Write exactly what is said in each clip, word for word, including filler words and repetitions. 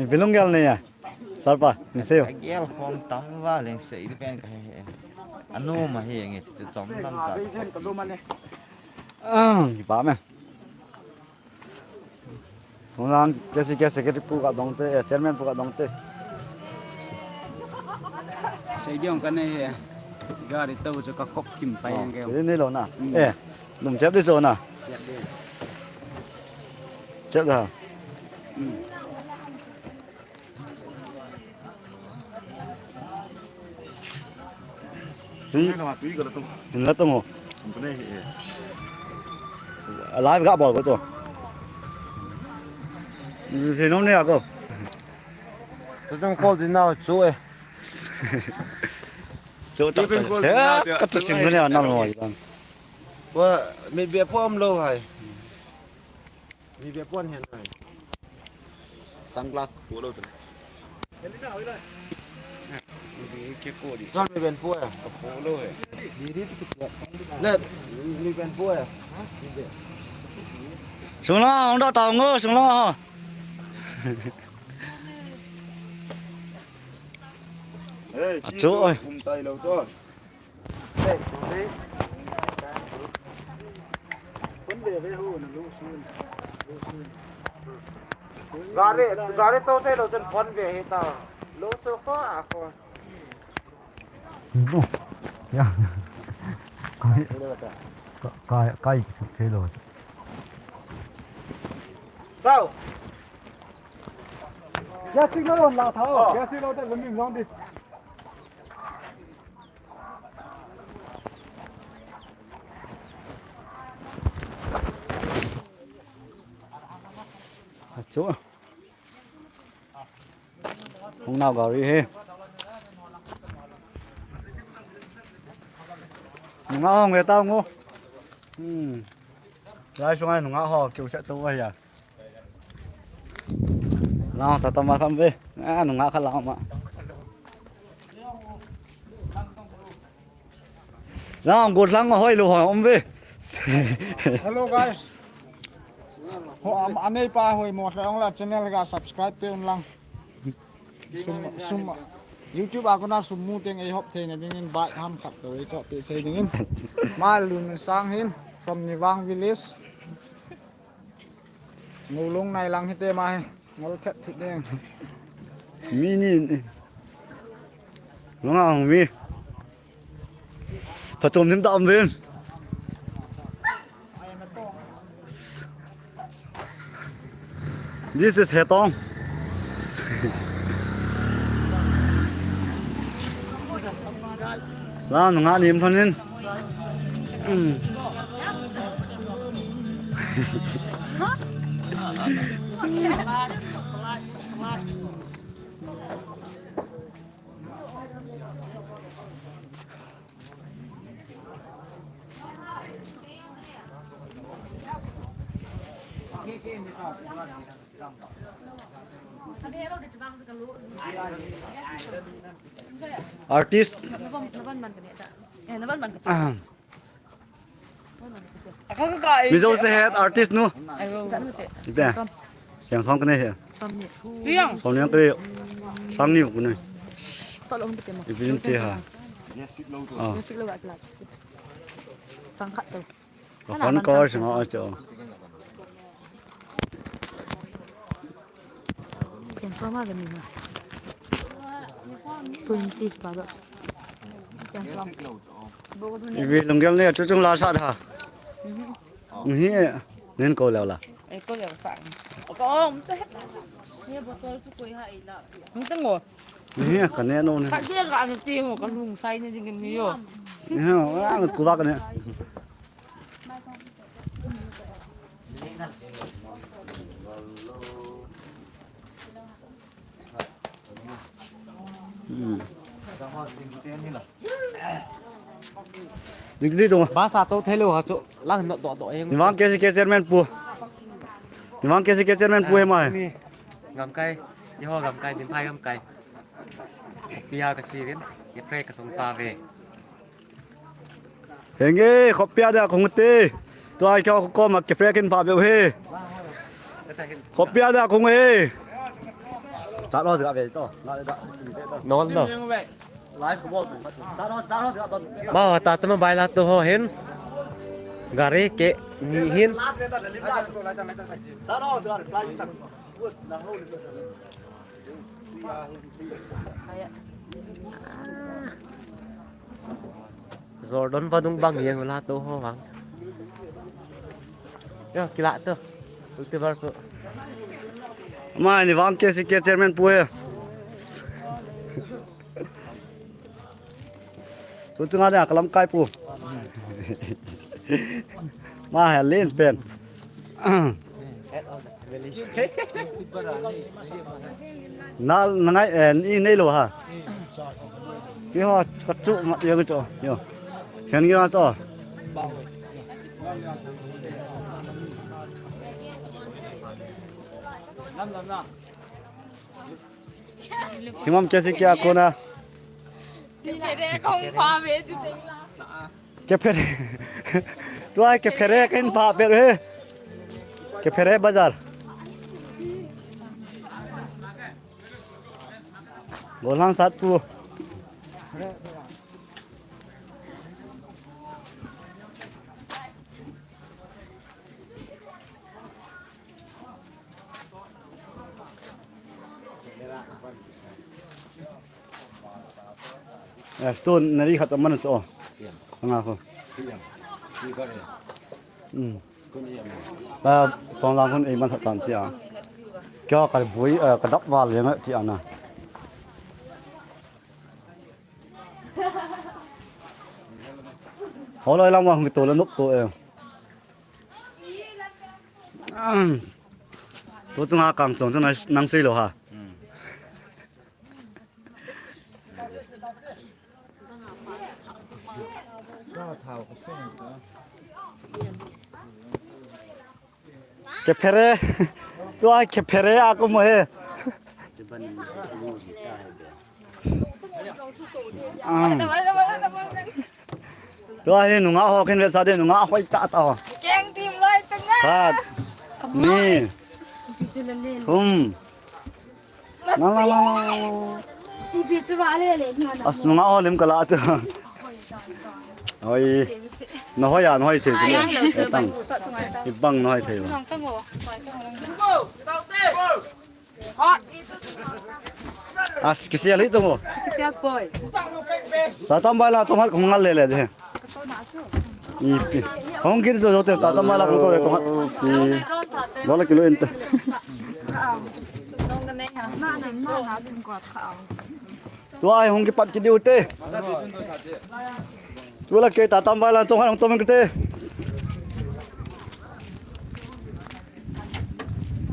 Bilung gel ne ya. Sarpa, ni seo. Gel khom tam va leng sei di pen ka he he. Anu ma he nge chu chom lam ta. Ah, ki ba me. Hong lang, K C K secretary pu ka dong te, eh, chairman pu ka dong te. Sei diong ka nei he. Gari to chu ka khop thim pai ang ke. Ni lo na. Eh, lum chep di so na. Chep da. Tui. Tui ka la tung. Tui la tung ho. Tui ne he. Live ga bol ko to. Tui nom ne ko. Tui tung call din na chu e. Chu ta. Ka chu sim ne na mo. Wa mi be pom lo hai. Vive pon hen ai. Sunglass ka pu lo tu. Vive ke ko di. John Vive pu e. Ka pu lo e. Vive tu ke. Le Vive pu e. Sungla, hong da tao ngo, sungla. Hey, achu oi. Kum tai lo to. Gari, gari to te lo ten phone ve hi ta. Lo so ko a ko. No. Ya. Kai, kai, kai, kai lo. Sao? Ya signal on la tha. Ya signal te lo min long di. Achu. Hung nau gari he. Nunga hung ve tao ngo. Hmm. Lai sungai nunga ho kiu set tu va ya. Lang ta tama kham ve. A, nunga kha lang ma. Lang go lang hoi lo hoi om ve. Hello guys. Ho am anei pa hoi mo lang la channel ga subscribe pe un lang. Sum, sum, YouTube a kona sum mu teng ei hop thei na dingin bai ham khat to ei to pe thei dingin. Ma lun sang hin from Nivang village. Ngulung nai lang hite ma he. Ngol khet thit ding. Mi ni. Lunga hong mi. Phatom nim ta om vin. This is Hetong. La nunga nim thonin. Hmm. Artist. Ah. Mizo se het artist nu. Ibe. Siang song kene he. Siang. Song niang kene. Sang ni kene. Ibe ni te ha. Ah. Sang khat to. Ka phone call sanga acho. Twenty pa do. Ibe lunggel ne chu chung la sa da. Ni nen ko leo la. Ei ko leo sa. Ko om te. Ni botol chu koi ha ei la. Ni teng o. Ni ka ne no ne. Ka je ka anu ti mo ka lung sai ni ding ni yo. Ni ha, ku ba ka ne. Hmm. Degree dong. Ba sa to thelo ha chu. Lang no do do eng. Nivang K C K chairman pu. Nivang K C K chairman pu he mai. Gamkai. Iho gamkai, Dimphai gamkai. Pia ka sivin. Ye free ka tung ta ve. Henge, khopia da kong te. Tua kya ko ma ke frekin pa be he. Khopia da kong he. Chat lo, jega ve to. Nol lo. Live ko bol. Chat lo, chat lo, jega to. Ma, ta tama bai la to ho hin. Gari ke ni hin. Chat lo, jega reply ta. Jordan vadung bang yang la to ho vang. Yo, kila to. Youtuber ko. Mai ni vang K C K chairman pu e. Tu chunga dia kalam kai pu. Ma ha len pen. Na, na ngai, eh, ni nei lo ha. Ki ho, ka chu ma yo ki chu, yo. Khen ki ma chu. Thingom K C K a kona. Kephere. Tua kephere ken pa pe he. Kephere bazar. Golang sat pu. Eh, stone nari khat man cho. Anga ko. Hmm. Ba tong lang kon ei man sat tan tia. Kya ka bui, eh, ka dap val yang ti ana. Holoi lang wa hung to le nop to e. Tu chunga kang chong chu nang sei lo ha. Kephere. Tua kephere a ko mo he. Ah. Tua hi nunga ho ken ve sa de, nunga hoi ta ta ho. Keng tim loi tanga. Khat. Ni. Thum. Lang, lang, lang, lang, lang. As nunga ho lim kala chu. Hoi. Na hoi a, na hoi che. Tang. Ibang na hoi che. As kisial hi tung o. Kisial poi. Tatam bai la tum hat kong ngal le le de. Ipi. Hong kit jo jo te tatam bai la kong to le tum hat. Ipi. Lo la kilo inte. Tua hong kipat kit diu te. Tua la ke tatam bai la tum hat hong to men te.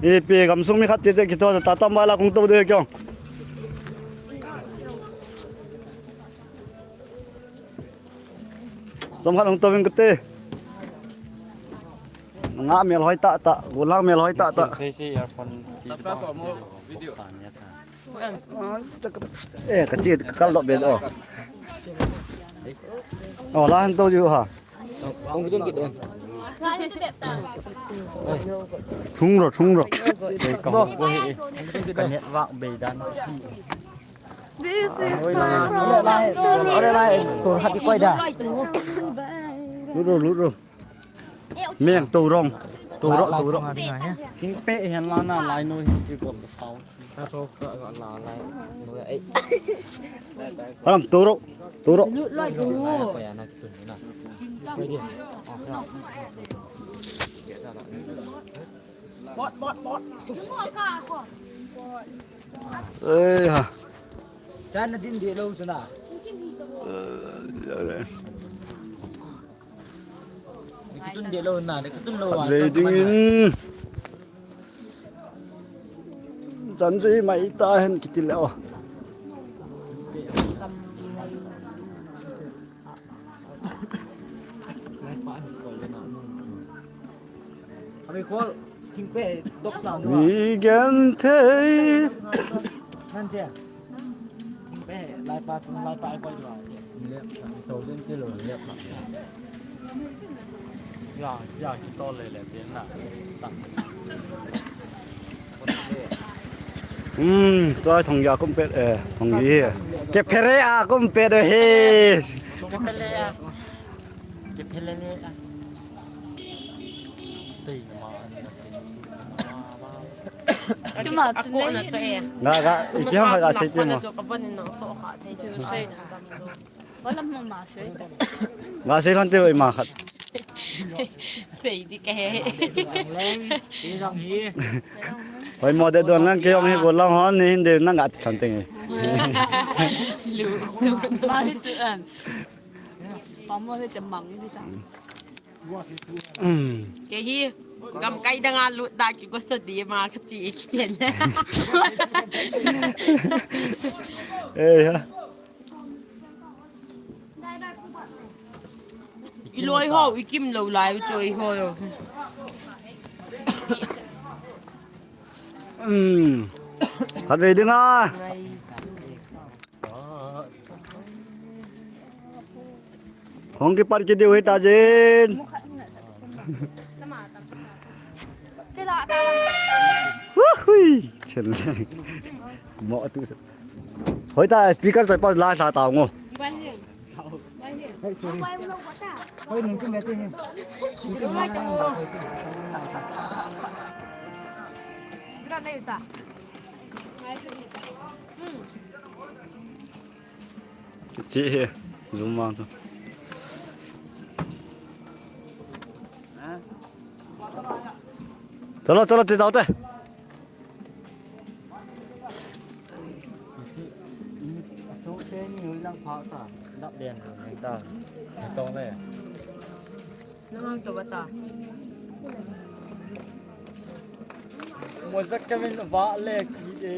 Ipi gamsung mi khat che che kito tatam bai la kong to de kyong. Som khat hong to ving kate. Nga mel hoi ta ta, gulang mel hoi ta ta. Sei sei earphone ti ba. Eh, ka chi ka kal do be do. Oh, la han to ju ha. Thung ro, thung ro. Ka hong ko hi. Ka network be dan. This is my problem. Ore lai, tur hati koi da. Lut ro, lut ro. Meng to rong. To ro, to ro. King pe hian la na lai no hi ti ko ka pau. Ta so ka la lai. No ai. Alam to ro, to ro. Lut loi tu. Ko ya na ki tu na. Ko di. Bot, bot, bot. Ei ha. Chan na din de lo chu na. Kitun de lo na, kitun lo. Khat ve ding in. Chan chu mai ta hen kiti le o. Abi kol sting pe dok sa nu. Mi gen thei. Nan te. Sting pe lai pa tung lai pa ai koi dua. Lep sa to den te lo lep sa. Ya ya ki to le le den na. Ta. Hmm, tua thong ya kum pet, eh, thong yi. Ke phere a kum pet, eh, he. Ke phere a. Ke phere le a. Sei ma. Tuma chun nei. Ga, ga, iti hong ga sei ti mo. Sei da. Wala mo ma sei. Ga sei lhon te oi ma khat. Sei di ka he. Hoi mo de don lang ke ong hi go lang hon ni hin de nang ga ti san teng. Lu su. Ma hi tu an. Pa mo he te mang di ta. Um. Ke hi, gamkai dang a lut da ki go sa di ma ka chi ki chen le. Eh, ya. I loi ho, i kim lo lai, i choi ho yo. Um. Khat ve ding a. Hong kipat kit diu hi ta jin. Wuhui. Chen. Mo tu. Hoi ta speaker choi pa la sa ta ngo. Chi hi, zoom vang chu. Chalo, chalo, chi tau te. Nang to bata. Mo jak ka min va le ki e.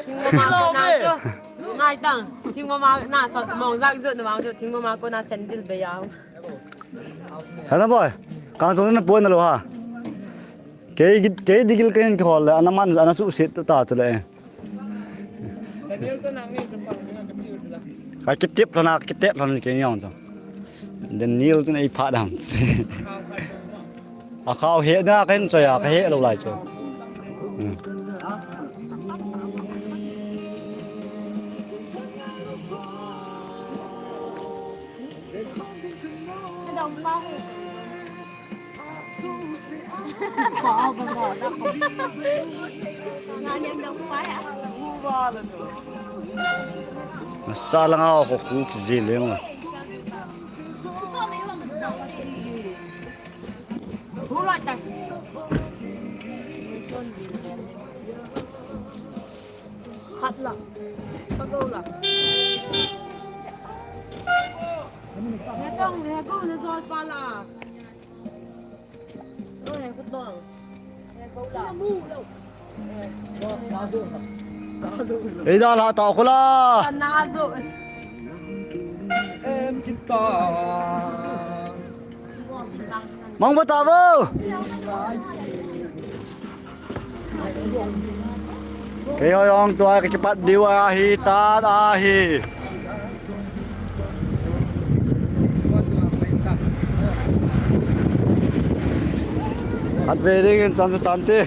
Thingmoma na chu. Ngai tang. Thingmoma na sa mong jak ju na mong ju thingmoma ko na sandal be ya. Hana boy. Kang jong na pon lo ha. Kei, kei digil kei in kihol le, ana man, ana suhset ta chule. Ka kitep lhon a, ka kitep lhon kei jong chu. Daniel chun ei phat dam. A khao he na ka hin choi a, ka he lo lai chu. Hmm. Nasa lang ako khu kizil yung. Khat la. Pagaw la. Ngatong, ngatong, ngatong pala. Ei da la ta khula. Mang bata bo. Kei hoi hong tua ka kipat diu ahi, tan ahi. Khat ve ding in chan chu tan te.